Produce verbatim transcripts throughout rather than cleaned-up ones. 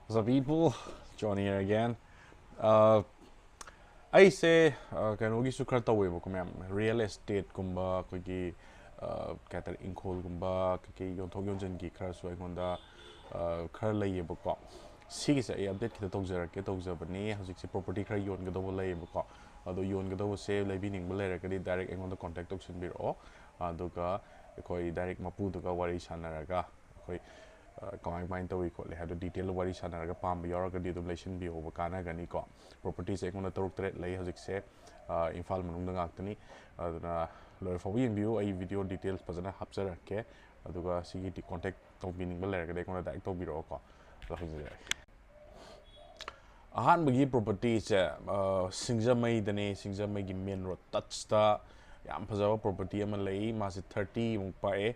What's up, people? John here again. Uh, ꯑꯩꯁꯦ uh, ꯀꯩꯅꯣꯒꯤꯁꯨ ꯈꯔ ꯇꯧꯋꯦꯕꯀꯣ, ꯃꯌꯥꯝ, ꯔꯤꯌꯦꯜ ꯑꯦꯁꯇꯦꯠꯀꯨꯝꯕ, ꯑꯩꯈꯣꯏꯒꯤ uh, ꯀꯩ ꯍꯥꯏꯇꯥꯔꯦ, ꯏꯪꯈꯣꯜꯒꯨꯝꯕ ꯀꯩꯀꯩ ꯌꯣꯟꯊꯣꯛ ꯌꯣꯟꯁꯤꯟꯒꯤ ꯈꯔꯁꯨ ꯑꯩꯉꯣꯟꯗ uh, ꯈꯔ ꯂꯩꯌꯦꯕꯀꯣ꯫ ꯁꯤꯒꯤꯁꯦ ꯑꯩ ꯑꯞꯗꯦꯠ ꯈꯤꯇ ꯇꯧꯖꯔꯛꯀꯦ ꯇꯧꯖꯕꯅꯤ꯫ ꯍꯧꯖꯤꯛꯁꯦ ꯄ꯭ꯔꯣꯄꯔꯇꯤ ꯈꯔ ꯌꯣꯟꯒꯗꯧꯕ ꯂꯩꯌꯦꯕꯀꯣ꯫ ꯑꯗꯣ ꯌꯣꯟꯒꯗꯧꯕꯁꯦ ꯂꯩꯕꯤꯅꯤꯡꯕ ꯂꯩꯔꯒꯗꯤ ꯗꯥꯏꯔꯦꯛ ꯑꯩꯉꯣꯟꯗ ꯀꯣꯟꯇꯦꯛ ꯇꯧꯁꯤꯟꯕꯤꯔꯛꯑꯣ꯫ ꯑꯗꯨꯒ ꯑꯩꯈꯣꯏ ꯗꯥꯏꯔꯦꯛ ꯃꯄꯨꯗꯨꯒ ꯋꯥꯔꯤ ꯁꯥꯟꯅꯔꯒ ꯑꯩꯈꯣꯏ ꯑ, ꯀꯃꯥꯏ ꯀꯃꯥꯏꯅ ꯇꯧꯏ ꯈꯣꯠꯂꯤ ꯍꯥꯏꯕꯗꯣ ꯗꯤꯇꯦꯜ ꯋꯥꯔꯤ ꯁꯥꯟꯅꯔꯒ ꯄꯥꯝꯕ ꯌꯥꯎꯔꯒꯗꯤ ꯑꯗꯨꯝ ꯂꯩꯁꯤꯟꯕꯤꯍꯧꯕ ꯀꯥꯟꯅꯒꯅꯤꯀꯣ꯫ ꯄ꯭ꯔꯣꯄꯔꯇꯤꯁꯦ ꯑꯩꯉꯣꯟꯗ ꯇꯔꯨꯛ ꯇꯔꯦꯠ ꯂꯩ ꯍꯧꯖꯤꯛꯁꯦ, ꯑ, ꯏꯝꯐꯥꯜ ꯃꯅꯨꯡꯗ ꯉꯥꯛꯇꯅꯤ꯫ ꯑꯗꯨꯅ ꯂꯣꯏꯔ ꯐꯥꯎꯕ ꯌꯦꯡꯕꯤꯌꯨ, ꯑꯩ ꯚꯤꯗꯤꯑꯣ ꯗꯤꯇꯦꯜꯁ ꯐꯖꯅ ꯍꯥꯞꯆꯔꯛꯀꯦ꯫ ꯑꯗꯨꯒ ꯁꯤꯒꯤ ꯀꯣꯟꯇꯦꯛ ꯇꯧꯕꯤꯅꯤꯡꯕ ꯂꯩꯔꯒꯗꯤ ꯑꯩꯉꯣꯟꯗ ꯗꯥꯏꯔꯦꯛ ꯇꯧꯕꯤꯔꯛꯑꯣꯀꯣ꯫ ꯑꯗꯣ ꯍꯧꯖꯔꯛꯑꯒꯦ꯫ ꯑꯍꯥꯟꯕꯒꯤ ꯄ꯭ꯔꯣꯄꯔꯇꯤꯁꯦ ꯑ, ꯁꯤꯡꯖꯃꯩꯗꯅꯦ꯫ ꯁꯤꯡꯖꯃꯩꯒꯤ ꯃꯦꯟ ꯔꯣꯗ ꯇꯆꯇ ꯌꯥꯝ ꯐꯖꯕ ꯄ꯭ꯔꯣꯄꯔꯇꯤ ꯑꯃ ꯂꯩ꯫ ꯃꯥꯁꯦ ꯊꯥꯔꯇꯤꯃꯨꯛ ꯄꯥꯛꯑꯦ,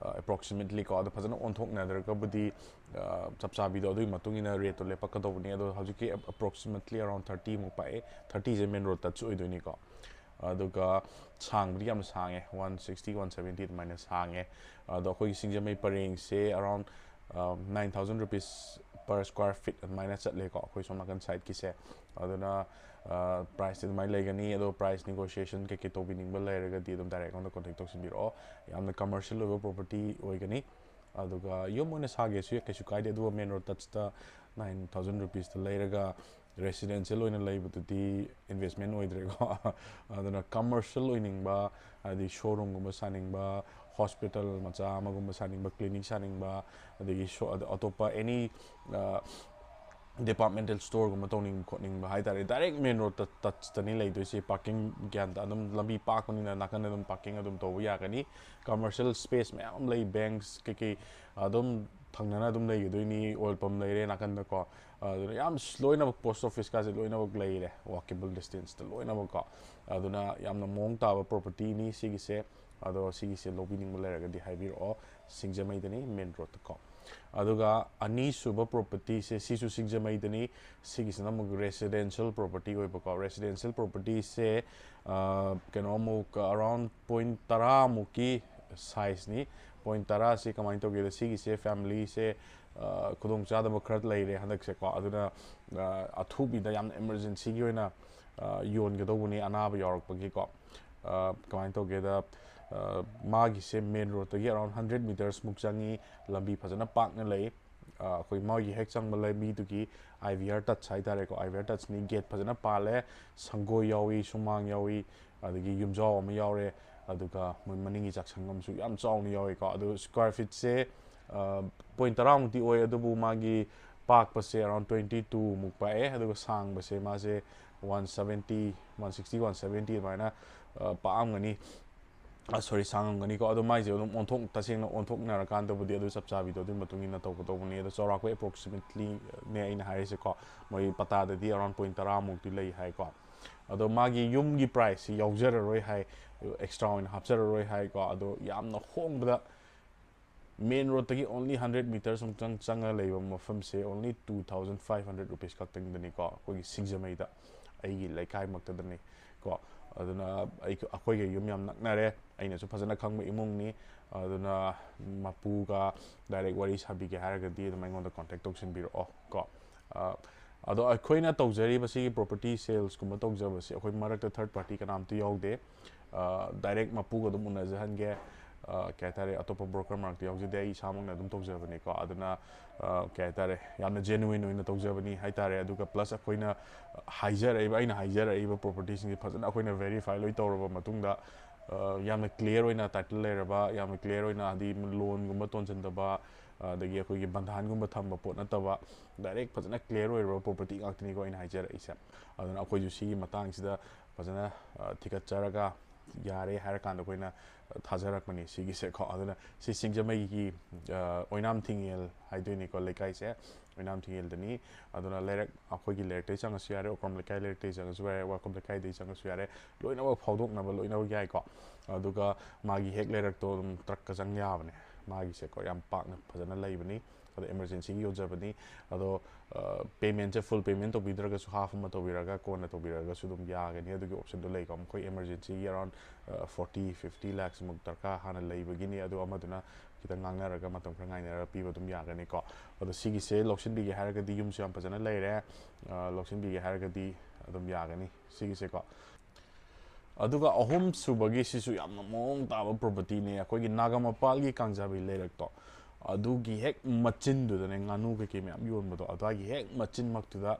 ꯑꯦꯄ꯭ꯔꯣꯛꯁꯤꯃꯦꯠꯂꯤ ꯀꯣ꯫ ꯑꯗꯣ ꯐꯖꯅ ꯑꯣꯟꯊꯣꯛꯅꯗ꯭ꯔꯒꯕꯨꯗꯤ ꯑ, ꯆꯞ ꯆꯥꯕꯤꯗꯣ ꯑꯗꯨꯒꯤ ꯃꯇꯨꯡ ꯏꯟꯅ ꯔꯦꯠꯇꯣ ꯂꯦꯞꯄꯛꯀꯗꯧꯕꯅꯤ꯫ ꯑꯗꯣ ꯍꯧꯖꯤꯛꯀꯤ ꯑꯦꯄ꯭ꯔꯣꯛꯁꯤꯃꯦꯠꯂꯤ ꯑꯔꯥꯎꯟ ꯊꯥꯔꯇꯤꯃꯨꯛ ꯄꯥꯛꯑꯦ꯫ ꯊꯥꯔꯇꯤꯁꯦ ꯃꯦꯟ ꯔꯣꯗ ꯇꯆ ꯑꯣꯏꯗꯣꯏꯅꯤꯀꯣ꯫ ꯑꯗꯨꯒ ꯁꯥꯡꯕꯗꯤ ꯌꯥꯝ ꯁꯥꯡꯉꯦ, ꯋꯥꯟ ꯁꯤꯛꯁꯇꯤ, ꯋꯥꯟ ꯁꯕꯦꯟꯇꯤ ꯑꯗꯨꯃꯥꯏꯅ ꯁꯥꯡꯉꯦ꯫ ꯑꯗꯣ ꯑꯩꯈꯣꯏꯒꯤ ꯁꯤꯡꯖꯃꯩ ꯄꯔꯦꯡꯁꯦ around nine thousand rupees per square feet ꯑꯗꯨꯃꯥꯏꯅ ꯆꯠꯂꯦꯀꯣ, ꯑꯩꯈꯣꯏ ꯁꯣꯝ ꯅꯥꯀꯟ ꯁꯥꯏꯠꯀꯤꯁꯦ꯫ ꯑꯗꯨꯅ ꯄ꯭ꯔꯥꯏꯁꯇꯤ ꯑꯗꯨꯃꯥꯏꯅ ꯂꯩꯒꯅꯤ꯫ ꯑꯗꯣ ꯄ꯭ꯔꯥꯏꯁ ꯅꯦꯒꯣꯁꯤꯌꯦꯁꯟ ꯀꯩꯀꯩ ꯇꯧꯕꯤꯅꯤꯡꯕ ꯂꯩꯔꯒꯗꯤ ꯑꯗꯨꯝ ꯗꯥꯏꯔꯦꯛ ꯑꯩꯉꯣꯟꯗ ꯀꯣꯟꯇꯦꯛ ꯇꯧꯁꯤꯟꯕꯤꯔꯛꯑꯣ꯫ ꯌꯥꯝꯅ ꯀꯃꯔꯁꯤꯌꯦꯜ ꯑꯣꯏꯕ ꯄ꯭ꯔꯣꯄꯔꯇꯤ ꯑꯣꯏꯒꯅꯤ꯫ ꯑꯗꯨꯒ ꯌꯨꯝ ꯑꯣꯏꯅ ꯁꯥꯒꯦꯁꯨ ꯌꯥꯏ, ꯀꯩꯁꯨ ꯀꯥꯏꯗꯦ꯫ ꯑꯗꯨꯒ ꯃꯦꯟ ꯔꯣꯗ ꯇꯆꯇ ꯅꯥꯏꯟ ꯊꯥꯎꯖꯟ ꯔꯨꯄꯤꯁꯇ ꯂꯩꯔꯒ ꯔꯦꯁꯤꯗꯦꯟꯁꯤꯌꯦꯜ ꯑꯣꯏꯅ ꯂꯩꯕꯗꯨꯗꯤ ꯏꯟꯚꯦꯁꯃꯦꯟ ꯑꯣꯏꯗ꯭ꯔꯦꯀꯣ꯫ ꯑꯗꯨꯅ ꯀꯃꯔꯁꯤꯌꯦꯜ ꯑꯣꯏꯅꯤꯡꯕ, ꯍꯥꯏꯗꯤ ꯁꯣꯔꯨꯝꯒꯨꯝꯕ ꯁꯥꯅꯤꯡꯕ, ꯍꯣꯁꯄꯤꯇꯥꯜ ꯃꯆꯥ ꯑꯃꯒꯨꯝꯕ ꯁꯥꯅꯤꯡꯕ, ꯀ꯭ꯂꯤꯅꯤꯛ ꯁꯥꯅꯤꯡꯕ, ꯑꯗꯒꯤ ꯁꯣ-, ꯑꯗ-, ꯑꯇꯣꯞꯄ ꯑꯦꯅꯤ ꯗꯤꯄꯥꯔꯠꯃꯦꯟꯇꯦꯜ ꯁ꯭ꯇꯣꯔꯒꯨꯝꯕ ꯇꯧꯅꯤꯡꯕ ꯈꯣꯠꯅꯤꯡꯕ ꯍꯥꯏ ꯇꯥꯔꯦ, ꯗꯥꯏꯔꯦꯛ ꯃꯦꯟ ꯔꯣꯗ ꯇꯆꯇꯅꯤ ꯂꯩꯗꯣꯏꯁꯦ꯫ ꯄꯥꯔꯀꯤꯡ ꯒ꯭ꯌꯥꯟ ꯇꯥ-, ꯑꯗꯨꯝ ꯂꯝꯕꯤ ꯄꯥꯛꯄꯅꯤꯅ ꯅꯥꯀꯟꯗ ꯑꯗꯨꯝ ꯄꯥꯔꯀꯤꯡ ꯑꯗꯨꯝ ꯇꯧꯕ ꯌꯥꯒꯅꯤ꯫ ꯀꯃꯔꯁꯤꯌꯦꯜ ꯁ꯭ꯄꯦꯁ ꯃꯌꯥꯝ ꯑꯃ ꯂꯩ, ꯕꯦꯡꯛꯁ ꯀꯩꯀꯩ ꯑꯗꯨꯝ ꯊꯪꯅꯅ ꯑꯗꯨꯝ ꯂꯩꯒꯗꯣꯏꯅꯤ, ꯑꯣꯏꯜ ꯄꯝ ꯂꯩꯔꯦ ꯅꯥꯀꯟꯗꯀꯣ꯫ ꯑꯗꯨꯅ ꯌꯥꯝ ꯁ-, ꯂꯣꯏꯅꯃꯛ ꯄꯣꯁ ꯑꯣꯐꯤꯁꯀꯥꯁꯦ ꯂꯣꯏꯅꯃꯛ ꯂꯩꯔꯦ, ꯋꯥꯀꯦꯕꯜ ꯗꯤꯁꯇꯦꯟꯁꯇ ꯂꯣꯏꯅꯃꯛꯀꯣ꯫ ꯑꯗꯨꯅ ꯌꯥꯝꯅ ꯃꯑꯣꯡ ꯇꯥꯕ ꯄ꯭ꯔꯣꯄꯔꯇꯤꯅꯤ ꯁꯤꯒꯤꯁꯦ꯫ ꯑꯗꯣ ꯁꯤꯒꯤꯁꯦ ꯂꯧꯕꯤꯅꯤꯡꯕ ꯂꯩꯔꯒꯗꯤ ꯍꯥꯏꯕꯤꯔꯛꯑꯣ, ꯁꯤꯡꯖꯃꯩꯗꯅꯤ, ꯃꯦꯟ ꯔꯣꯗꯇꯀꯣ꯫ ꯑꯗꯨꯒ ꯑꯅꯤꯁꯨꯕ ꯄ꯭ꯔꯣꯄꯔꯇꯤꯁꯦ ꯁꯤꯁꯨ ꯁꯤꯡꯖꯃꯩꯗꯅꯤ꯫ ꯁꯤꯒꯤꯁꯤꯅ ꯑꯃꯨꯛ ꯔꯦꯁꯤꯗꯦꯟꯁꯤꯌꯦꯜ ꯄ꯭ꯔꯣꯄꯔꯇꯤ ꯑꯣꯏꯕꯀꯣ꯫ ꯔꯦꯁꯤꯗꯦꯟꯁꯤꯌꯦꯜ ꯄ꯭ꯔꯣꯄꯔꯇꯤꯁꯦ ꯑ, ꯀꯩꯅꯣ ꯑꯃꯨꯛ ꯑꯔꯥꯎꯟ ꯄꯣꯏꯟ ꯇꯔꯥꯃꯨꯛꯀꯤ ꯁꯥꯏꯖꯅꯤ꯫ ꯄꯣꯏꯟ ꯇꯔꯥꯁꯤ ꯀꯃꯥꯏꯅ ꯇꯧꯒꯦꯗ, ꯁꯤꯒꯤꯁꯦ ꯐꯦꯃꯤꯂꯤꯁꯦ ꯑ, ꯈꯨꯗꯣꯡꯆꯥꯗꯕ ꯈꯔ ꯂꯩꯔꯦ ꯍꯟꯗꯛꯁꯦꯀꯣ꯫ ꯑꯗꯨꯅ, ꯑ, ꯑꯊꯨꯕꯤꯗ ꯌꯥꯝꯅ ꯏꯃꯥꯔꯖꯦꯟꯁꯤꯒꯤ ꯑꯣꯏꯅ, ꯑ, ꯌꯣꯟꯒꯗꯧꯕꯅꯤ ꯑꯅꯥꯕ ꯌꯥꯎꯔꯛꯄꯒꯤꯀꯣ꯫ ꯑ, ꯀꯃꯥꯏꯅ ꯇꯧꯒꯦꯗ, ꯑ, ꯃꯥꯒꯤꯁꯦ ꯃꯦꯟ ꯔꯣꯗꯇꯒꯤ ꯑꯔꯥꯎꯟ ꯍꯟꯗ꯭ꯔꯦꯠ ꯃꯤꯇꯔꯁꯃꯨꯛ ꯆꯪꯉꯤ꯫ ꯂꯝꯕꯤ ꯐꯖꯅ ꯄꯥꯛꯅ ꯂꯩ꯫ ꯑ, ꯑꯩꯈꯣꯏ ꯃꯥꯒꯤ ꯍꯦꯛ ꯆꯪꯕ ꯂꯝꯕꯤꯗꯨꯒꯤ ꯑꯥꯏ ꯚꯤ ꯑꯥꯔ ꯇꯆ ꯍꯥꯏꯇꯥꯔꯦꯀꯣ, ꯑꯥꯏ ꯚꯤ ꯑꯥꯔ ꯇꯆꯅꯤ꯫ ꯒꯦꯠ ꯐꯖꯅ ꯄꯥꯜꯂꯦ꯫ ꯁꯪꯒꯣꯏ ꯌꯥꯎꯏ, ꯁꯨꯃꯥꯡ ꯌꯥꯎꯏ, ꯑꯗꯒꯤ ꯌꯨꯝꯖꯥꯎ ꯑꯃ ꯌꯥꯎꯔꯦ꯫ ꯑꯗꯨꯒ ꯃꯣꯏ ꯃꯅꯤꯡꯒꯤ ꯆꯥꯛꯁꯪ ꯑꯃꯁꯨ ꯌꯥꯝ ꯆꯥꯎꯅ ꯌꯥꯎꯏꯀꯣ꯫ ꯑꯗꯨ ꯁ꯭ꯀ꯭ꯋꯥꯔ ꯐꯤꯠꯁꯦ, ꯑ, ꯄꯣꯏꯟ ꯇꯔꯥꯃꯨꯛꯇꯤ ꯑꯣꯏ, ꯑꯗꯨꯕꯨ ꯃꯥꯒꯤ ꯄꯥꯛꯄꯁꯦ ꯑꯔꯥꯎꯟ ꯇ꯭ꯋꯦꯟꯇꯤ ꯇꯨ ꯃꯨꯛ ꯄꯥꯛꯑꯦ꯫ ꯑꯗꯨꯒ ꯁꯥꯡꯕꯁꯦ ꯃꯥꯁꯦ one seventy, one sixty, one seventy ꯑꯗꯨꯃꯥꯏꯅ, ꯑ, ꯄꯥꯛꯑꯝꯒꯅꯤ꯫ ꯑ, ꯁꯣꯔꯤ, ꯁꯥꯡꯉꯝꯒꯅꯤꯀꯣ꯫ ꯑꯗꯣ ꯃꯥꯏꯁꯦ ꯑꯗꯨꯝ ꯑꯣꯟꯊꯣꯛ-, ꯇꯁꯦꯡꯅ ꯑꯣꯟꯊꯣꯛꯅꯔꯀꯥꯟꯗꯕꯨꯗꯤ ꯑꯗꯨ ꯆꯞ ꯆꯥꯕꯤꯗꯣ ꯑꯗꯨꯒꯤ ꯃꯇꯨꯡ ꯏꯟꯅ ꯇꯧꯒꯗꯧꯕꯅꯤ꯫ ꯑꯗꯣ ꯆꯥꯎꯔꯥꯛꯄ ꯑꯦꯄ꯭ꯔꯣꯛꯁꯤꯃꯦꯠꯂꯤꯅꯦ ꯑꯩꯅ ꯍꯥꯏꯔꯤꯁꯦꯀꯣ꯫ ꯃꯣꯏ ꯄꯇꯥꯗꯗꯤ ꯑꯔꯥꯎꯟ ꯄꯣꯏꯟ ꯇꯔꯥꯃꯨꯛꯇꯤ ꯂꯩ ꯍꯥꯏꯀꯣ꯫ ꯑꯗꯣ ꯃꯥꯒꯤ ꯌꯨꯝꯒꯤ ꯄ꯭ꯔꯥꯏꯁꯁꯤ ꯌꯥꯎꯖꯔꯔꯣꯏ ꯍꯥꯏ, ꯑꯦꯛꯁꯇ꯭ꯔꯥ ꯑꯣꯏꯅ ꯍꯥꯞꯆꯔꯔꯣꯏ ꯍꯥꯏꯀꯣ꯫ ꯑꯗꯣ ꯌꯥꯝꯅ ꯍꯣꯡꯕꯗ ꯃꯦꯟ ꯔꯣꯗꯇꯒꯤ ꯑꯣꯟꯂꯤ ꯍꯟꯗ꯭ꯔꯦꯠ ꯃꯤꯇꯔꯁ ꯑꯃꯨꯛꯇꯪ ꯆꯪꯉ ꯂꯩꯕ ꯃꯐꯝꯁꯦ only two thousand five hundred rupees ꯈꯛꯇꯪꯗꯅꯤꯀꯣ, ꯑꯩꯈꯣꯏꯒꯤ ꯁꯤꯡꯖꯃꯩꯗ, ꯑꯩꯒꯤ ꯂꯩꯀꯥꯏꯃꯛꯇꯗꯅꯤ ꯀꯣ꯫ ꯑꯗꯨꯅ ꯑꯩ, ꯑꯩꯈꯣꯏꯒ ꯌꯨꯝ ꯌꯥꯝ ꯅꯛꯅꯔꯦ, ꯑꯩꯅꯁꯨ ꯐꯖꯅ ꯈꯪꯕ ꯏꯃꯨꯡꯅꯤ꯫ ꯑꯗꯨꯅ ꯃꯄꯨꯒ ꯗꯥꯏꯔꯦꯛ ꯋꯥꯔꯤ ꯁꯥꯕꯤꯒꯦ ꯍꯥꯏꯔꯒꯗꯤ ꯑꯗꯨꯝ ꯑꯩꯉꯣꯟꯗ ꯀꯣꯟꯇꯦꯛ ꯇꯧꯁꯤꯟꯕꯤꯔꯛꯑꯣ ꯀꯣ꯫ ꯑ, ꯑꯗꯣ ꯑꯩꯈꯣꯏꯅ ꯇꯧꯖꯔꯤꯕ ꯁꯤꯒꯤ ꯄ꯭ꯔꯣꯄꯔꯇꯤ ꯁꯦꯜꯁꯀꯨꯝꯕ ꯇꯧꯖꯕꯁꯦ ꯑꯩꯈꯣꯏ ꯃꯔꯛꯇ ꯊꯔꯠ ꯄꯥꯔꯇꯤ ꯀꯅꯥꯝꯇ ꯌꯥꯎꯗꯦ꯫ ꯑ, ꯗꯥꯏꯔꯦꯛ ꯃꯄꯨꯒ ꯑꯗꯨꯝ ꯎꯅꯖꯍꯟꯒꯦ꯫ ꯑ, ꯀꯩ ꯍꯥꯏꯇꯥꯔꯦ, ꯑꯇꯣꯞꯄ ꯕ꯭ꯔꯣꯀꯔ ꯃꯔꯛꯇ ꯌꯥꯎꯖꯗꯦ, ꯑꯩ ꯏꯁꯥꯃꯛꯅ ꯑꯗꯨꯝ ꯇꯧꯖꯕꯅꯤꯀꯣ꯫ ꯑꯗꯨꯅ, ꯑ, ꯀꯩ ꯍꯥꯏꯇꯥꯔꯦ, ꯌꯥꯝꯅ ꯖꯦꯅꯨꯋꯤꯟ ꯑꯣꯏꯅ ꯇꯧꯖꯕꯅꯤ ꯍꯥꯏꯇꯥꯔꯦ꯫ ꯑꯗꯨꯒ ꯄ꯭ꯂꯁ ꯑꯩꯈꯣꯏꯅ ꯍꯥꯏꯖꯔꯛꯏꯕ, ꯑꯩꯅ ꯍꯥꯏꯖꯔꯛꯏꯕ ꯄ꯭ꯔꯣꯄꯔꯇꯤꯁꯤꯡꯁꯦ ꯐꯖꯅ ꯑꯩꯈꯣꯏꯅ ꯚꯦꯔꯤꯐꯥꯏ ꯂꯣꯏ ꯇꯧꯔꯕ ꯃꯇꯨꯡꯗ, ꯑ, ꯌꯥꯝꯅ ꯀ꯭ꯂꯤꯌꯥꯔ ꯑꯣꯏꯅ ꯇꯥꯏꯇꯜ ꯂꯩꯔꯕ, ꯌꯥꯝꯅ ꯀ꯭ꯂꯤꯌꯥꯔ ꯑꯣꯏꯅ, ꯍꯥꯏꯗꯤ, ꯂꯣꯟꯒꯨꯝꯕ ꯇꯣꯟꯁꯤꯟꯗꯕ, ꯑꯗꯒꯤ ꯑꯩꯈꯣꯏꯒꯤ ꯕꯟꯙꯥꯟꯒꯨꯝꯕ ꯊꯝꯕ ꯄꯣꯠ ꯅꯠꯇꯕ, ꯗꯥꯏꯔꯦꯛ ꯐꯖꯅ ꯀ꯭ꯂꯤꯌꯥꯔ ꯑꯣꯏꯔꯕ ꯄ꯭ꯔꯣꯄꯔꯇꯤ ꯉꯥꯛꯇꯅꯤꯀꯣ ꯑꯩꯅ ꯍꯥꯏꯖꯔꯛꯏꯁꯦ꯫ ꯑꯗꯨꯅ ꯑꯩꯈꯣꯏꯁꯨ ꯁꯤꯒꯤ ꯃꯇꯥꯡꯁꯤꯗ ꯐꯖꯅ, ꯑ, ꯊꯤꯒꯠꯆꯔꯒ ꯌꯥꯔꯦ ꯍꯥꯏꯔꯀꯥꯟꯗ ꯑꯩꯈꯣꯏꯅ ꯊꯥꯖꯔꯛꯄꯅꯤ ꯁꯤꯒꯤꯁꯦꯀꯣ꯫ ꯑꯗꯨꯅ ꯁꯤ ꯁꯤꯡꯖꯃꯩꯒꯤ, ꯑ, ꯑꯣꯏꯅꯥꯝ ꯊꯤꯡꯉꯦꯜ ꯍꯥꯏꯗꯣꯏꯅꯤꯀꯣ ꯂꯩꯀꯥꯏꯁꯦ, ꯑꯣꯏꯅꯥꯝ ꯊꯤꯡꯉꯦꯜꯗꯅꯤ꯫ ꯑꯗꯨꯅ ꯂꯩꯔꯛ, ꯑꯩꯈꯣꯏꯒꯤ ꯂꯩꯔꯛꯇꯒꯤ ꯆꯪꯉꯁꯨ ꯌꯥꯔꯦ, ꯑꯣꯀ꯭ꯔꯝ ꯂꯩꯀꯥꯏ ꯂꯩꯔꯛꯇꯒꯤ ꯆꯪꯉꯁꯨ ꯌꯥꯔꯦ, ꯋꯥꯏꯈꯣꯝ ꯂꯩꯀꯥꯏꯗꯒꯤ ꯆꯪꯉꯁꯨ ꯌꯥꯔꯦ, ꯂꯣꯏꯅꯃꯛ ꯐꯥꯎꯗꯣꯛꯅꯕ ꯂꯣꯏꯅꯃꯛ ꯌꯥꯏꯀꯣ꯫ ꯑꯗꯨꯒ ꯃꯥꯒꯤ ꯍꯦꯛ ꯂꯩꯔꯛꯇꯣ ꯑꯗꯨꯝ ꯇ꯭ꯔꯛꯀ ꯆꯪ ꯌꯥꯕꯅꯦ ꯃꯥꯒꯤꯁꯦꯀꯣ, ꯌꯥꯝ ꯄꯥꯛꯅ ꯐꯖꯅ ꯂꯩꯕꯅꯤ꯫ ꯑꯗꯣ ꯏꯃꯥꯔꯖꯦꯟꯁꯤꯒꯤ ꯌꯣꯟꯖꯕꯅꯤ꯫ ꯑꯗꯣ, ꯑ, ꯄꯦꯃꯦꯟꯁꯦ ꯐꯨꯜ ꯄꯦꯃꯦꯟ ꯇꯧꯕꯤꯗ꯭ꯔꯒꯁꯨ ꯍꯥꯐ ꯑꯃ ꯇꯧꯕꯤꯔꯒ ꯀꯣꯟꯅ ꯇꯧꯕꯤꯔꯒꯁꯨ ꯑꯗꯨꯝ ꯌꯥꯒꯅꯤ꯫ ꯑꯗꯨꯒꯤ ꯑꯣꯞꯁꯟꯗꯣ ꯂꯩꯀꯣ꯫ ꯃꯈꯣꯏ ꯏꯃꯥꯔꯖꯦꯟꯁꯤꯒꯤ ꯑꯔꯥꯎꯟ, ꯑ, ꯐꯣꯔꯇꯤ, ꯐꯤꯐꯇꯤ ꯂꯥꯛꯁꯃꯨꯛ ꯗꯔꯀꯥꯔ ꯍꯥꯟꯅ ꯂꯩꯕꯒꯤꯅꯤ꯫ ꯑꯗꯣ ꯑꯃꯗꯨꯅ ꯈꯤꯇꯪ ꯉꯥꯡꯅꯔꯒ ꯃꯇꯝ ꯈꯔ ꯉꯥꯏꯅꯔꯒ ꯄꯤꯕ ꯑꯗꯨꯝ ꯌꯥꯒꯅꯤꯀꯣ꯫ ꯑꯗꯣ ꯁꯤꯒꯤꯁꯦ ꯂꯧꯁꯤꯟꯕꯤꯒꯦ ꯍꯥꯏꯔꯒꯗꯤ ꯌꯨꯝꯁꯨ ꯌꯥꯝ ꯐꯖꯅ ꯂꯩꯔꯦ, ꯑ, ꯂꯧꯁꯤꯟꯕꯤꯒꯦ ꯍꯥꯏꯔꯒꯗꯤ ꯑꯗꯨꯝ ꯌꯥꯒꯅꯤ ꯁꯤꯒꯤꯁꯦꯀꯣ꯫ ꯑꯗꯨꯒ ꯑꯍꯨꯝ ꯁꯨꯕꯒꯤ ꯁꯤꯁꯨ ꯌꯥꯝꯅ ꯃꯑꯣꯡ ꯇꯥꯕ ꯄ꯭ꯔꯣꯄꯔꯇꯤꯅꯦ, ꯑꯩꯈꯣꯏꯒꯤ ꯅꯥꯒꯥꯃꯄꯥꯜꯒꯤ ꯀꯥꯡꯖꯥꯕꯤ ꯂꯩꯔꯛꯇꯣ, ꯑꯗꯨꯒꯤ ꯍꯦꯛ ꯃꯆꯤꯟꯗꯨꯗꯅꯦ, ꯉꯥꯅꯨ ꯀꯩꯀꯩ ꯃꯌꯥꯝ ꯌꯣꯟꯕꯗꯣ, ꯑꯗꯨꯋꯥꯏꯒꯤ ꯍꯦꯛ ꯃꯆꯤꯟꯃꯛꯇꯨꯗ,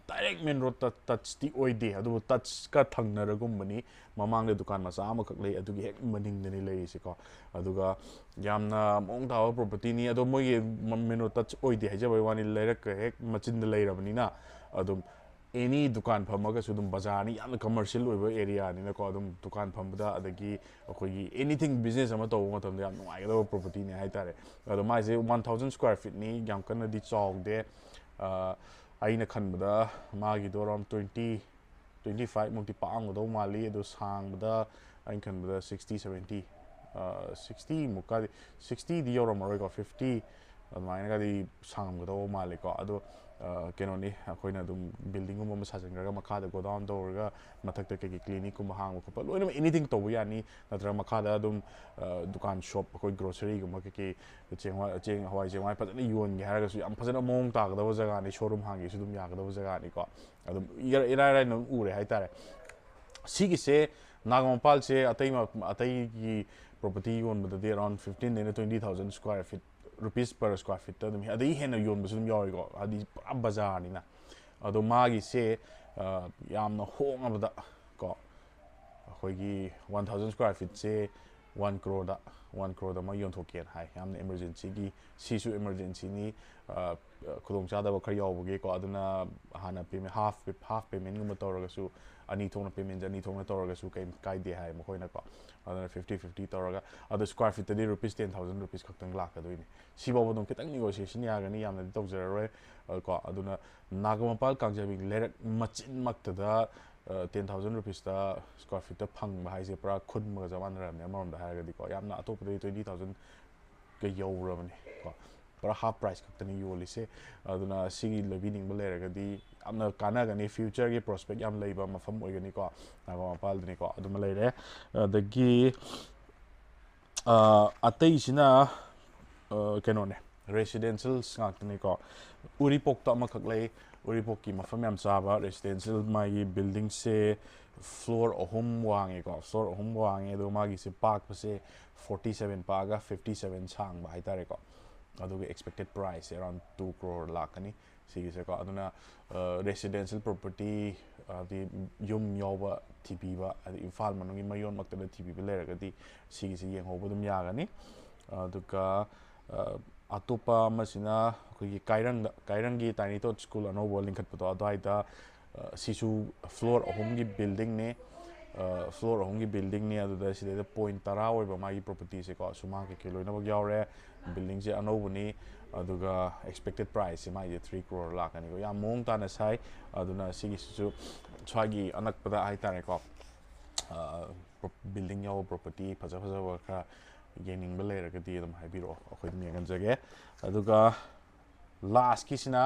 ꯗꯥꯏꯔꯦꯛ ꯃꯦꯟ ꯔꯣꯗꯇ ꯇꯆꯇꯤ ꯑꯣꯏꯗꯦ, ꯑꯗꯨꯕꯨ ꯇꯆꯀ ꯊꯪꯅꯔꯒꯨꯝꯕꯅꯤ꯫ ꯃꯃꯥꯡꯗ ꯗꯨꯀꯥꯟ ꯃꯆꯥ ꯑꯃꯈꯛ ꯂꯩ, ꯑꯗꯨꯒꯤ ꯍꯦꯛ ꯃꯅꯤꯡꯗꯅꯤ ꯂꯩꯔꯤꯁꯦꯀꯣ꯫ ꯑꯗꯨꯒ ꯌꯥꯝꯅ ꯃꯑꯣꯡ ꯇꯥꯕ ꯄ꯭ꯔꯣꯄꯔꯇꯤꯅꯤ꯫ ꯑꯗꯣ ꯃꯣꯏꯒꯤ ꯃ-, ꯃꯦꯟ ꯔꯣꯗ ꯇꯆ ꯑꯣꯏꯗꯦ ꯍꯥꯏꯖꯕꯩ ꯋꯥꯅꯤ, ꯂꯩꯔꯛꯀ ꯍꯦꯛ ꯃꯆꯤꯟꯗ ꯂꯩꯔꯕꯅꯤꯅ ꯑꯗꯨꯝ ꯑꯦꯅꯤ ꯗꯨꯀꯥꯟ ꯐꯝꯃꯒꯁꯨ ꯑꯗꯨꯝ ꯕꯖꯥꯔꯅꯤ, ꯌꯥꯝꯅ ꯀꯃꯔꯁꯤꯌꯦꯜ ꯑꯣꯏꯕ ꯑꯦꯔꯤꯌꯥꯅꯤꯅꯀꯣ꯫ ꯑꯗꯨꯝ ꯗꯨꯀꯥꯟ ꯐꯝꯕꯗ, ꯑꯗꯒꯤ ꯑꯩꯈꯣꯏꯒꯤ ꯑꯦꯅꯤꯊꯤꯡ ꯕꯤꯖꯤꯅꯦꯁ ꯑꯃ ꯇꯧꯕ ꯃꯇꯝꯗ ꯌꯥꯝ ꯅꯨꯡꯉꯥꯏꯒꯗꯕ ꯄ꯭ꯔꯣꯄꯔꯇꯤꯅꯤ ꯍꯥꯏꯇꯥꯔꯦ꯫ ꯑꯗꯣ ꯃꯥꯏꯁꯦ ꯋꯥꯟ ꯊꯥꯎꯖꯟ ꯁ꯭ꯀ꯭ꯋꯥꯔ ꯐꯤꯠꯅꯤ, ꯌꯥꯝ ꯀꯟꯅꯗꯤ ꯆꯥꯎꯗꯦ꯫ ꯑ, ꯑꯩꯅ ꯈꯟꯕꯗ ꯃꯥꯒꯤꯗꯣ ꯑꯔꯥꯎꯟ ꯇ꯭ꯋꯦꯟꯇꯤ, ꯇ꯭ꯋꯦꯟꯇꯤ ꯐꯥꯏꯚ ꯃꯨꯛꯇꯤ ꯄꯥꯛꯑꯝꯒꯗꯧ ꯃꯥꯜꯂꯤ꯫ ꯑꯗꯣ ꯁꯥꯡꯕꯗ ꯑꯩꯅ ꯈꯟꯕꯗ ꯁꯤꯛꯁꯇꯤ, ꯁꯚꯦꯟꯇꯤ, ꯁꯤꯛꯁꯇꯤ ꯃꯨꯛꯀꯗꯤ, ꯁꯤꯛꯁꯇꯤꯗꯤ ꯌꯧꯔꯝꯃꯔꯣꯏꯀꯣ, ꯐꯤꯐꯇꯤ ꯑꯗꯨꯃꯥꯏꯅꯒꯗꯤ ꯁꯥꯡꯉꯝꯒꯗꯧꯕ ꯃꯥꯜꯂꯦꯀꯣ꯫ ꯑꯗꯣ, ꯑ, ꯀꯩꯅꯣꯅꯤ, ꯑꯩꯈꯣꯏꯅ ꯑꯗꯨꯝ ꯕꯤꯜꯗꯤꯡꯒꯨꯝꯕ ꯑꯃ ꯁꯥꯖꯤꯟꯈ꯭ꯔꯒ ꯃꯈꯥꯗ ꯒꯣꯗꯥꯎꯟ ꯇꯧꯔꯒ ꯃꯊꯛꯇ ꯀꯩꯀꯩ ꯀ꯭ꯂꯤꯅꯤꯛꯀꯨꯝꯕ ꯍꯥꯡꯕ ꯈꯣꯠꯄ ꯂꯣꯏꯅꯃꯛ ꯑꯦꯅꯤꯊꯤꯡ ꯇꯧꯕ ꯌꯥꯅꯤ꯫ ꯅꯠꯇ꯭ꯔꯒ ꯃꯈꯥꯗ ꯑꯗꯨꯝ, ꯑ, ꯗꯨꯀꯥꯟ ꯁꯣꯞ, ꯑꯩꯈꯣꯏ ꯒ꯭ꯔꯣꯁꯔꯤꯒꯨꯝꯕ ꯀꯩꯀꯩ, ꯆꯦꯡ, ꯆꯦꯡ, ꯍꯋꯥꯏ ꯆꯦꯡꯋꯥꯏ ꯐꯖꯅ ꯌꯣꯟꯒꯦ ꯍꯥꯏꯔꯒꯁꯨ ꯌꯥꯝ ꯐꯖꯅ ꯃꯑꯣꯡ ꯇꯥꯒꯗꯕ ꯖꯒꯥꯅꯤ, ꯁꯣꯔꯨꯝ ꯍꯥꯡꯒꯦꯁꯨ ꯑꯗꯨꯝ ꯌꯥꯒꯗꯕ ꯖꯒꯥꯅꯤꯀꯣ꯫ ꯑꯗꯨꯝ ꯏꯔꯥꯏ, ꯏꯔꯥꯏ ꯂꯥꯏꯅ ꯑꯗꯨꯝ ꯎꯔꯦ ꯍꯥꯏꯇꯥꯔꯦ꯫ ꯁꯤꯒꯤꯁꯦ ꯅꯥꯒꯥꯃꯄꯥꯜꯁꯦ ꯑꯇꯩ ꯃ-, ꯑꯇꯩꯒꯤ ꯄ꯭ꯔꯣꯄꯔꯇꯤ ꯌꯣꯟꯕꯗꯗꯤ ꯑꯔꯥꯎꯟ ꯐꯤꯐꯇꯤꯟꯗꯩꯅ twenty thousand square feet, rupees per square ꯐꯤꯠꯇ ꯑꯗꯨꯝ, ꯑꯗꯒꯤ ꯍꯦꯟꯅ ꯌꯣꯟꯕꯁꯨ ꯑꯗꯨꯝ ꯌꯥꯎꯔꯤꯀꯣ, ꯍꯥꯏꯗꯤ ꯄꯨꯔꯥ ꯕꯖꯥꯔꯅꯤꯅ꯫ ꯑꯗꯣ ꯃꯥꯒꯤꯁꯦ, ꯑ, ꯌꯥꯝꯅ ꯍꯣꯡꯉꯕꯗ ꯀꯣ, ꯑꯩꯈꯣꯏꯒꯤ ꯋꯥꯟ ꯊꯥꯎꯖꯟ ꯁ꯭ꯀ꯭ꯋꯥꯔ ꯐꯤꯠꯁꯦ ꯋꯥꯟ ꯀ꯭ꯔꯣꯔꯗ, ꯋꯥꯟ ꯀ꯭ꯔꯣꯔꯗ ꯑꯃ ꯌꯣꯟꯊꯣꯛꯀꯦꯅ ꯍꯥꯏ꯫ ꯌꯥꯝꯅ ꯏꯃꯔꯖꯦꯟꯁꯤꯒꯤ, ꯁꯤꯁꯨ ꯏꯃꯔꯖꯦꯟꯁꯤꯅꯤ, ꯑ, ꯈꯨꯗꯣꯡꯆꯥꯗꯕ ꯈꯔ ꯌꯥꯎꯕꯒꯤꯀꯣ꯫ ꯑꯗꯨꯅ ꯍꯥꯟꯅ ꯄꯦꯃꯦꯟ, ꯍꯥꯐ, ꯍꯥꯐ ꯄꯦꯃꯦꯟꯒꯨꯝꯕ ꯇꯧꯔꯒꯁꯨ, ꯑꯅꯤ ꯊꯣꯛꯅ, ꯄꯦꯃꯦꯟꯁꯦ ꯑꯅꯤ ꯊꯣꯛꯅ ꯇꯧꯔꯒꯁꯨ ꯀꯩꯝ ꯀꯥꯏꯗꯦ ꯍꯥꯏ ꯃꯈꯣꯏꯅꯀꯣ꯫ ꯑꯗꯨꯅ ꯐꯤꯐꯇꯤ ꯐꯤꯐꯇꯤ ꯇꯧꯔꯒ, ꯑꯗꯣ ꯁ꯭ꯀ꯭ꯋꯥꯔ ꯐꯤꯠꯇꯗꯤ ꯔꯨꯄꯤꯁ ꯇꯦꯟ ꯊꯥꯎꯖꯟ ꯔꯨꯄꯤꯁ ꯈꯛꯇꯪ ꯂꯥꯛꯀꯗꯣꯏꯅꯤ꯫ ꯁꯤꯐꯥꯎꯕ ꯑꯗꯨꯝ ꯈꯤꯇꯪ ꯅꯤꯒꯣꯁꯤꯌꯦꯁꯟ ꯌꯥꯒꯅꯤ, ꯌꯥꯝꯅꯗꯤ ꯇꯧꯖꯔꯔꯣꯏ, ꯑ, ꯀꯣ꯫ ꯑꯗꯨꯅ ꯅꯥꯒꯥꯃꯄꯥꯜ ꯀꯥꯡꯖꯩꯕꯨꯡ ꯂꯩꯔꯛ ꯃꯆꯤꯟꯃꯛꯇꯗ, ꯑ, ꯇꯦꯟ ꯊꯥꯎꯖꯟ ꯔꯨꯄꯤꯁꯇ ꯁ꯭ꯀ꯭ꯋꯥꯔ ꯐꯤꯠꯇ ꯐꯪꯕ ꯍꯥꯏꯁꯦ ꯄꯨꯔꯥ ꯈꯨꯟꯕꯒ ꯆꯞ ꯃꯥꯟꯅꯔꯕꯅꯤ ꯑꯃꯔꯣꯝꯗ ꯍꯥꯏꯔꯒꯗꯤꯀꯣ꯫ ꯌꯥꯝꯅ ꯑꯇꯣꯞꯄꯗꯗꯤ ꯇ꯭ꯋꯦꯟꯇꯤ ꯊꯥꯎꯖꯟꯒ ꯌꯧꯔꯕꯅꯤ ꯀꯣ꯫ ꯄꯨꯔꯥ ꯍꯥꯐ ꯄ꯭ꯔꯥꯏꯁ ꯈꯛꯇꯅꯤ ꯌꯣꯜꯂꯤꯁꯦ꯫ ꯑꯗꯨꯅ ꯁꯤꯒꯤ ꯂꯩꯕꯤꯅꯤꯡꯕ ꯂꯩꯔꯒꯗꯤ ꯌꯥꯝꯅ ꯀꯥꯟꯅꯒꯅꯤ, ꯐ꯭ꯌꯨꯆꯔꯒꯤ ꯄ꯭ꯔꯣꯁꯄꯦꯛ ꯌꯥꯝ ꯂꯩꯕ ꯃꯐꯝ ꯑꯣꯏꯒꯅꯤꯀꯣ, ꯅꯥꯒꯥꯃꯄꯥꯜꯗꯅꯤꯀꯣ꯫ ꯑꯗꯨꯃ ꯂꯩꯔꯦ꯫ ꯑꯗꯒꯤ, ꯑ, ꯑꯇꯩꯁꯤꯅ ꯑ, ꯀꯩꯅꯣꯅꯦ, ꯔꯦꯁꯤꯗꯦꯟꯁꯤꯌꯦꯜꯁ ꯉꯥꯛꯇꯅꯤꯀꯣ. ꯎꯔꯤꯄꯣꯛꯇ ꯑꯃꯈꯛ ꯂꯩ, ꯎꯔꯤꯄꯣꯛꯀꯤ ꯃꯐꯝ ꯌꯥꯝ ꯆꯥꯕ ꯔꯦꯁꯤꯗꯦꯟꯁꯤꯌꯦꯜ, ꯃꯥꯒꯤ ꯕꯤꯜꯗꯤꯡꯁꯦ ꯐ꯭ꯂꯣꯔ ꯑꯍꯨꯝ ꯋꯥꯡꯉꯦꯀꯣ, ꯐ꯭ꯂꯣꯔ ꯑꯍꯨꯝ ꯋꯥꯡꯉꯦ, ꯑꯗꯨꯒ ꯃꯥꯒꯤꯁꯦ ꯄꯥꯛꯄꯁꯦ ꯐꯣꯔꯇꯤ ꯁꯚꯦꯟ ꯄꯥꯛꯑꯒ ꯐꯤꯐꯇꯤ ꯁꯚꯦꯟ ꯁꯥꯡꯕ ꯍꯥꯏꯇꯥꯔꯦꯀꯣ꯫ ꯑꯗꯨꯒ ꯑꯦꯛꯁꯄꯦꯛꯇꯦꯠ ꯄ꯭ꯔꯥꯏꯁꯁꯦ ꯑꯦꯔꯥꯎꯟ ꯇꯨ ꯀ꯭ꯔꯣꯔ ꯂꯥꯛꯀꯅꯤ ꯁꯤꯒꯤꯁꯦꯀꯣ꯫ ꯑꯗꯨꯅ ꯔꯦꯁꯤꯗꯦꯟꯁꯤꯌꯦꯜ ꯄ꯭ꯔꯣꯄꯔꯇꯤ, ꯍꯥꯏꯗꯤ ꯌꯨꯝ ꯌꯥꯎꯕ ꯊꯤꯕꯤꯕ, ꯍꯥꯏꯗꯤ ꯏꯝꯐꯥꯜ ꯃꯅꯨꯡꯒꯤ ꯃꯌꯣꯟꯃꯛꯇꯗ ꯊꯤꯕꯤꯕ ꯂꯩꯔꯒꯗꯤ ꯁꯤꯒꯤꯁꯦ ꯌꯦꯡꯍꯧꯕ ꯑꯗꯨꯝ ꯌꯥꯒꯅꯤ꯫ ꯑꯗꯨꯒ ꯑ, ꯑꯇꯣꯞꯄ ꯑꯃꯁꯤꯅ ꯑꯩꯈꯣꯏꯒꯤ ꯀꯥꯏꯔꯪꯗ, ꯀꯥꯏꯔꯪꯒꯤ ꯇꯥꯏꯅꯤ ꯇꯣꯠ ꯁ꯭ꯀꯨꯜ ꯑꯅꯧꯕ ꯂꯤꯡꯈꯠꯄꯗꯣ ꯑꯗꯨꯋꯥꯏꯗ, ꯑ, ꯁꯤꯁꯨ ꯐ꯭ꯂꯣꯔ ꯑꯍꯨꯝꯒꯤ ꯕꯤꯜꯗꯤꯡꯅꯦ꯫ ꯐ꯭ꯂꯣꯔ ꯑꯍꯨꯝꯒꯤ ꯕꯤꯜꯗꯤꯡꯅꯤ, ꯑꯗꯨꯗ ꯁꯤꯗꯩꯗ ꯄꯣꯏꯟ ꯇꯔꯥ ꯑꯣꯏꯕ ꯃꯥꯒꯤ ꯄ꯭ꯔꯣꯄꯔꯇꯤꯁꯦꯀꯣ, ꯁꯨꯃꯥꯡ ꯀꯩꯀꯩ ꯂꯣꯏꯅꯃꯛ ꯌꯥꯎꯔꯦ꯫ ꯕꯤꯜꯗꯤꯡꯁꯦ ꯑꯅꯧꯕꯅꯤ, ꯑꯗꯨꯒ ꯑꯦꯛꯁꯄꯦꯛꯇꯦꯠ ꯄ꯭ꯔꯥꯏꯁꯁꯦ ꯃꯥꯒꯤꯁꯦ ꯊ꯭ꯔꯤ ꯀ꯭ꯔꯣꯔ ꯂꯥꯛꯀꯅꯤꯀꯣ꯫ ꯌꯥꯝ ꯃꯑꯣꯡ ꯇꯥꯅ ꯁꯥꯏ꯫ ꯑꯗꯨꯅ ꯁꯤꯒꯤꯁꯤꯁꯨ ꯁ꯭ꯋꯥꯏꯒꯤ ꯑꯅꯛꯄꯗ ꯍꯥꯏꯇꯥꯔꯦꯀꯣ, ꯕꯤꯜꯗꯤꯡ ꯌꯥꯎꯕ ꯄ꯭ꯔꯣꯄꯔꯇꯤ ꯐꯖ ꯐꯖꯕ ꯈꯔ ꯌꯦꯡꯅꯤꯡꯕ ꯂꯩꯔꯒꯗꯤ ꯑꯗꯨꯝ ꯍꯥꯏꯕꯤꯔꯛꯑꯣ, ꯑꯩꯈꯣꯏ ꯑꯗꯨꯝ ꯌꯦꯡꯍꯟꯖꯒꯦ꯫ ꯑꯗꯨꯒ ꯂꯥꯁꯀꯤꯁꯤꯅ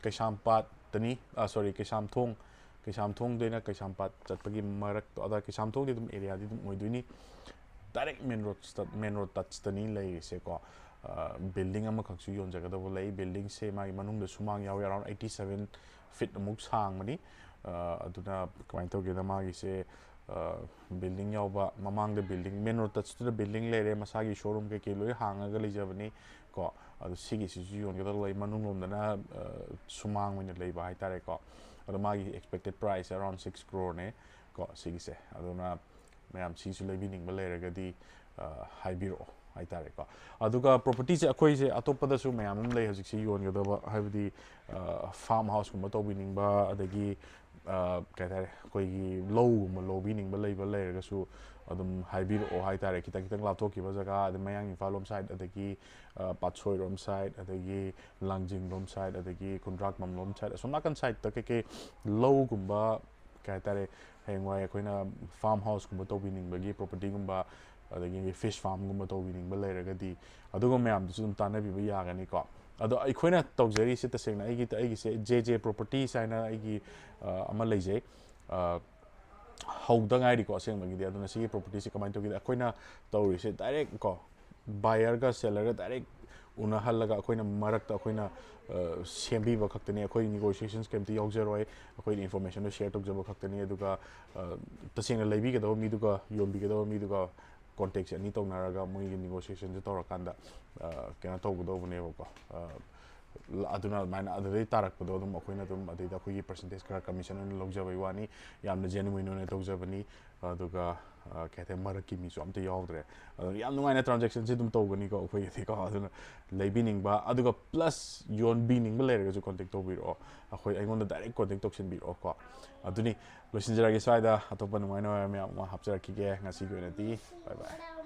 ꯀꯩꯁꯥꯝꯄꯥꯠꯇꯅꯤ, ꯁꯣꯔꯤ, ꯀꯩꯁꯥꯝꯊꯣꯡ, ꯀꯩꯁꯥꯝꯊꯣꯡꯗꯩꯅ ꯀꯩꯁꯥꯝꯄꯥꯠ ꯆꯠꯄꯒꯤ ꯃꯔꯛꯇꯣ, ꯑꯗ ꯀꯩꯁꯥꯝꯊꯣꯡꯗꯤ ꯑꯗꯨꯝ ꯑꯦꯔꯤꯌꯥꯗꯤ ꯑꯗꯨꯝ ꯑꯣꯏꯗꯣꯏꯅꯤ꯫ ꯗꯥꯏꯔꯦꯛ ꯃꯦꯟ ꯔꯣꯗ, ꯃꯦꯟ ꯔꯣꯗ ꯇꯆꯇꯅꯤ ꯂꯩꯔꯤꯁꯦꯀꯣ꯫ ꯕꯤꯜꯗꯤꯡ ꯑꯃꯈꯛꯁꯨ ꯌꯣꯟꯖꯒꯗꯧꯕ ꯂꯩ꯫ ꯕꯤꯜꯗꯤꯡꯁꯦ ꯃꯥꯒꯤ ꯃꯅꯨꯡꯗ ꯁꯨꯃꯥꯡ ꯌꯥꯎꯋꯤ, ꯑꯦꯔꯥꯎꯟ ꯑꯩꯠꯇꯤ ꯁꯚꯦꯟ ꯐꯤꯠ ꯑꯃꯨꯛ ꯁꯥꯡꯕꯅꯤ꯫ ꯑꯗꯨꯅ ꯀꯃꯥꯏꯅ ꯇꯧꯒꯦꯗ, ꯃꯥꯒꯤꯁꯦ ꯕꯤꯜꯗꯤꯡ ꯌꯥꯎꯕ, ꯃꯃꯥꯡꯗ ꯕꯤꯜꯗꯤꯡ, ꯃꯦꯟ ꯔꯣꯗ ꯇꯆꯇꯨꯗ ꯕꯤꯜꯗꯤꯡ ꯂꯩꯔꯦ, ꯃꯁꯥꯒꯤ ꯁꯣꯔꯨꯝ ꯀꯩꯀꯩ ꯂꯣꯏ ꯍꯥꯡꯉꯒ ꯂꯩꯖꯕꯅꯤ ꯀꯣ꯫ ꯑꯗꯣ ꯁꯤꯒꯤꯁꯤꯁꯨ ꯌꯣꯟꯒꯗꯕ ꯂꯩ, ꯃꯅꯨꯡ ꯂꯣꯝꯗꯅ ꯁꯨꯃꯥꯡ ꯑꯣꯏꯅ ꯂꯩꯕ ꯍꯥꯏꯇꯥꯔꯦꯀꯣ꯫ ꯑꯗꯣ ꯃꯥꯒꯤ ꯑꯦꯛꯁꯄꯦꯛꯇꯦꯠ ꯄ꯭ꯔꯥꯏꯁꯁꯦ ꯑꯦꯔꯥꯎꯟ ꯁꯤꯛꯁ ꯀ꯭ꯔꯣꯔꯅꯦ ꯀꯣ ꯁꯤꯒꯤꯁꯦ꯫ ꯑꯗꯨꯅ ꯃꯌꯥꯝ ꯁꯤꯁꯨ ꯂꯩꯕꯤꯅꯤꯡꯕ ꯂꯩꯔꯒꯗꯤ ꯍꯥꯏꯕꯤꯔꯛꯑꯣ ꯍꯥꯏꯇꯥꯔꯦꯀꯣ꯫ ꯑꯗꯨꯒ ꯄ꯭ꯔꯣꯄꯔꯇꯤꯁꯦ ꯑꯩꯈꯣꯏꯁꯦ ꯑꯇꯣꯞꯄꯗꯁꯨ ꯃꯌꯥꯝ ꯑꯃ ꯂꯩ ꯍꯧꯖꯤꯛꯁꯦ ꯌꯣꯟꯒꯗꯕ, ꯍꯥꯏꯕꯗꯤ ꯐꯥꯔꯝ ꯍꯥꯎꯁꯀꯨꯝꯕ ꯇꯧꯕꯤꯅꯤꯡꯕ, ꯑꯗꯒꯤ ꯀꯩ ꯍꯥꯏꯇꯥꯔꯦ, ꯑꯩꯈꯣꯏꯒꯤ ꯂꯧꯒꯨꯝꯕ ꯂꯧꯕꯤꯅꯤꯡꯕ ꯂꯩꯕ ꯂꯩꯔꯒꯁꯨ ꯑꯗꯨꯝ ꯍꯥꯏꯕꯤꯔꯛꯑꯣ ꯍꯥꯏꯇꯥꯔꯦ꯫ ꯈꯤꯇꯪ ꯈꯤꯇꯪ ꯂꯥꯞꯊꯣꯛꯈꯤꯕ ꯖꯒꯥ, ꯑꯗꯩ ꯃꯌꯥꯡ ꯏꯝꯐꯥꯜ ꯂꯣꯝ ꯁꯥꯏꯠ, ꯑꯗꯒꯤ ꯄꯥꯠꯁꯣꯏꯔꯣꯝ ꯁꯥꯏꯠ, ꯑꯗꯒꯤ ꯂꯥꯡꯖꯤꯡꯂꯣꯝ ꯁꯥꯏꯠ, ꯑꯗꯒꯤ ꯈꯨꯟꯗ꯭ꯔꯥꯛꯄꯝꯂꯣꯝ ꯁꯥꯏꯠ, ꯑꯁꯣꯝ ꯅꯥꯀꯟ ꯁꯥꯏꯠꯇ ꯀꯩꯀꯩ ꯂꯧꯒꯨꯝꯕ, ꯀꯩ ꯍꯥꯏꯇꯥꯔꯦ, ꯍꯌꯦꯡꯋꯥꯏ ꯑꯩꯈꯣꯏꯅ ꯐꯥꯔꯝ ꯍꯥꯎꯁꯀꯨꯝꯕ ꯇꯧꯕꯤꯅꯤꯡꯕꯒꯤ ꯄ꯭ꯔꯣꯄꯔꯇꯤꯒꯨꯝꯕ, ꯑꯗꯒꯤ ꯐꯤꯁ ꯐꯥꯔꯝꯒꯨꯝꯕ ꯇꯧꯕꯤꯅꯤꯡꯕ ꯂꯩꯔꯒꯗꯤ ꯑꯗꯨꯒ ꯃꯌꯥꯝꯗꯨꯁꯨ ꯑꯗꯨꯝ ꯇꯥꯟꯅꯕꯤꯕ ꯌꯥꯒꯅꯤꯀꯣ꯫ ꯑꯗꯣ ꯑꯩꯈꯣꯏꯅ ꯇꯧꯖꯔꯤꯁꯦ ꯇꯁꯦꯡꯅ ꯑꯩꯒꯤ, ꯑꯩꯒꯤꯁꯦ ꯖꯦ ꯖꯦ ꯄ꯭ꯔꯣꯄꯔꯇꯤꯁ ꯍꯥꯏꯅ ꯑꯩꯒꯤ ꯑꯃ ꯂꯩꯖꯩ꯫ ꯍꯧꯗ ꯉꯥꯏꯔꯤꯀꯣ ꯑꯁꯦꯡꯕꯒꯤꯗꯤ꯫ ꯑꯗꯨꯅ ꯁꯤꯒꯤ ꯄ꯭ꯔꯣꯄꯔꯇꯤꯁꯦ ꯀꯃꯥꯏꯅ ꯇꯧꯒꯦꯗ, ꯑꯩꯈꯣꯏꯅ ꯇꯧꯔꯤꯁꯦ ꯗꯥꯏꯔꯦꯛ ꯀꯣ ꯕꯥꯌꯔꯒ ꯁꯦꯂꯔꯒ ꯗꯥꯏꯔꯦꯛ ꯎꯅꯍꯜꯂꯒ ꯑꯩꯈꯣꯏꯅ ꯃꯔꯛꯇ ꯑꯩꯈꯣꯏꯅ ꯑ, ꯁꯦꯝꯕꯤꯕ ꯈꯛꯇꯅꯤ꯫ ꯑꯩꯈꯣꯏ ꯅꯤꯒꯣꯁꯤꯌꯦꯁꯟꯁ ꯀꯩꯝꯇ ꯌꯥꯎꯖꯔꯣꯏ꯫ ꯑꯩꯈꯣꯏꯅ ꯏꯟꯐꯣꯔꯃꯦꯁꯟꯗꯣ ꯁꯤꯌꯔ ꯇꯧꯖꯕ ꯈꯛꯇꯅꯤ꯫ ꯑꯗꯨꯒ ꯑ, ꯇꯁꯦꯡꯅ ꯂꯩꯕꯤꯒꯗꯕ ꯃꯤꯗꯨꯒ ꯌꯣꯟꯕꯤꯒꯗꯕ ꯃꯤꯗꯨꯒ ꯀꯣꯟꯇꯦꯛꯁꯦ ꯑꯅꯤ ꯇꯧꯅꯔꯒ ꯃꯣꯏꯒꯤ ꯅꯤꯒꯣꯁꯤꯌꯦꯁꯟꯁꯦ ꯇꯧꯔꯀꯥꯟꯗ ꯑ, ꯀꯩꯅꯣ ꯇꯧꯒꯗꯧꯕꯅꯦꯕꯀꯣ꯫ ꯑ, ꯑꯗꯨꯅ ꯑꯗꯨꯃꯥꯏꯅ ꯑꯗꯨꯗꯩ ꯇꯥꯔꯛꯄꯗꯣ ꯑꯗꯨꯝ ꯑꯩꯈꯣꯏꯅ ꯑꯗꯨꯝ ꯑꯗꯩꯗ ꯑꯩꯈꯣꯏꯒꯤ ꯄꯔꯁꯦꯟꯇꯦꯖ ꯈꯔ ꯀꯃꯤꯁꯟ ꯑꯣꯏꯅ ꯂꯧꯖꯕꯩ ꯋꯥꯅꯤ꯫ ꯌꯥꯝꯅ ꯖꯦꯅꯨꯋꯤꯟ ꯑꯣꯏꯅ ꯇꯧꯖꯕꯅꯤ꯫ ꯑꯗꯨꯒ ꯑ, ꯀꯩ ꯍꯥꯏꯇꯥꯔꯦ, ꯃꯔꯛꯀꯤ ꯃꯤꯁꯨ ꯑꯝꯇ ꯌꯥꯎꯗ꯭ꯔꯦ꯫ ꯑꯗꯨꯅ ꯌꯥꯝ ꯅꯨꯡꯉꯥꯏꯅ ꯇ꯭ꯔꯥꯟꯖꯦꯛꯁꯟꯁꯦ ꯑꯗꯨꯝ ꯇꯧꯒꯅꯤꯀꯣ ꯑꯩꯈꯣꯏꯒꯤꯗꯤꯀꯣ꯫ ꯑꯗꯨꯅ ꯂꯩꯕꯤꯅꯤꯡꯕ ꯑꯗꯨꯒ ꯄ꯭ꯂꯁ ꯌꯣꯟꯕꯤꯅꯤꯡꯕ ꯂꯩꯔꯒꯁꯨ ꯀꯣꯟꯇꯦꯛ ꯇꯧꯕꯤꯔꯛꯑꯣ꯫ ꯑꯩꯈꯣꯏ ꯑꯩꯉꯣꯟꯗ ꯗꯥꯏꯔꯦꯛ ꯀꯣꯟꯇꯦꯛ ꯇꯧꯁꯤꯟꯕꯤꯔꯛꯑꯣꯀꯣ꯫ ꯑꯗꯨꯅꯤ, ꯂꯣꯏꯁꯤꯟꯖꯔꯒꯦ ꯁ꯭ꯋꯥꯏꯗ꯫ ꯑꯇꯣꯞꯄ ꯅꯨꯡꯉꯥꯏ ꯅꯨꯡꯉꯥꯏꯕ ꯃꯌꯥꯝ ꯑꯃ ꯍꯥꯞꯆꯔꯛꯈꯤꯒꯦ꯫ ꯉꯁꯤꯒꯤ ꯑꯣꯏꯅꯗꯤ ꯕꯥꯏ ꯕꯥꯏ꯫